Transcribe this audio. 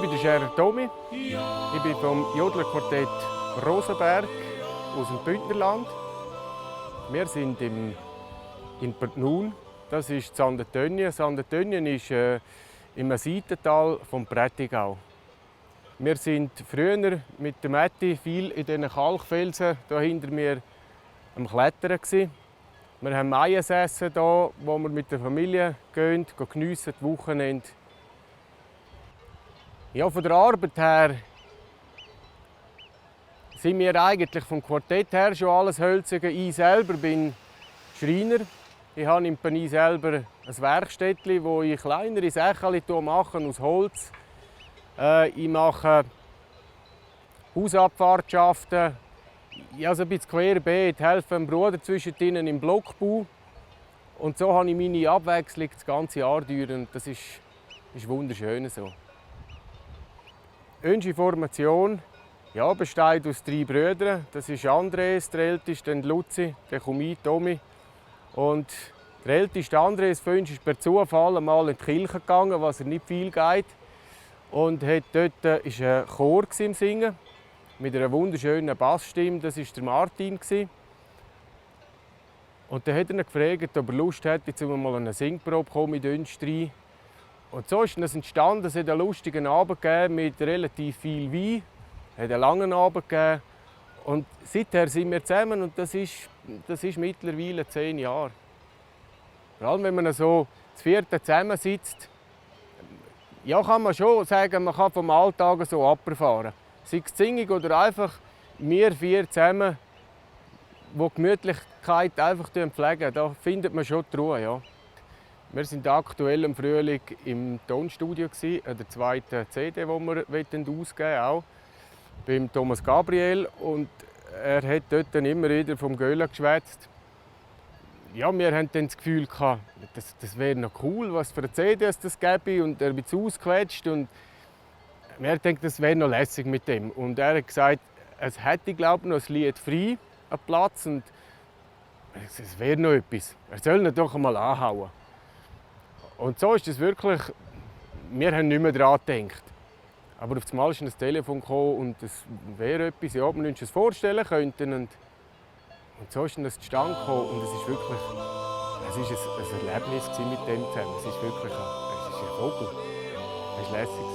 bin der Scherer Tommy. Ich bin vom Jodlerquartett Rosenberg aus dem Bündnerland. Wir sind in Pertnun. Das ist Sandetönjen. Sandetönjen ist im Seitental vom Prättigau. Wir sind früher mit der Matti viel in diesen Kalkfelsen hier hinter mir am Klettern gewesen. Wir haben Maiensessen hier, wo wir mit der Familie gehen, geniessen, das Wochenende. Ja, von der Arbeit her sind wir eigentlich vom Quartett her schon alles Hölzige. Ich selber bin Schreiner. Ich habe im Pani selber ein Werkstättchen, wo ich kleinere Sachen mache aus Holz. Ich mache Hausabfahrtschaften. Ja, so ein bisschen querbeet, helfe dem Bruder zwischendrin im Blockbau. Und so habe ich meine Abwechslung das ganze Jahr durch. Und das ist wunderschön so. Unsere Formation besteht aus 3 Brüdern. Das ist Andres, der Älteste, dann Luzi, dann komme ich, Tommy. Und der älteste Andres von uns ist per Zufall einmal in die Kirche gegangen, was er nicht viel geht. Und dort war ein Chor im Singen mit einer wunderschönen Bassstimme. Das war der Martin. Und dann hat er ihn gefragt, ob er Lust hat, jetzt mal eine Singprobe mit uns rein. Und so ist das entstanden. Es hat einen lustigen Abend gegeben mit relativ viel Wein. Es hat einen langen Abend gegeben. Und seither sind wir zusammen und das ist mittlerweile 10 Jahre. Vor allem, wenn man so zu 4 zusammensitzt, ja, kann man schon sagen, man kann vom Alltag so runterfahren. Sei es Singing oder einfach wir 4 zusammen, die die Gemütlichkeit einfach pflegen. Da findet man schon die Ruhe. Ja. Wir sind aktuell im Frühling im Tonstudio, an der 2. CD, die wir ausgeben wollen, beim Thomas Gabriel. Und er hat dort dann immer wieder vom Göhlen geschwätzt. Ja, wir hatten dann das Gefühl, das wäre noch cool, was für eine CD das gäbe. Und er hat es ausgequetscht. Und wir dachten, das wäre noch lässig mit dem. Und er hat gesagt, es hätte, glaube ich, noch ein Lied frei, einen Platz. Und es wäre noch etwas. Er soll ihn doch einmal anhauen. Und so ist es wirklich, wir haben nicht mehr daran gedacht. Aber auf einmal ist ein Telefon gekommen und es wäre etwas, ja, ob wir uns das vorstellen könnten. Und so ist das zustande gekommen. Und es ist wirklich ein Erlebnis mit dem zusammen. Es ist wirklich ein Vogel. Es war lässig.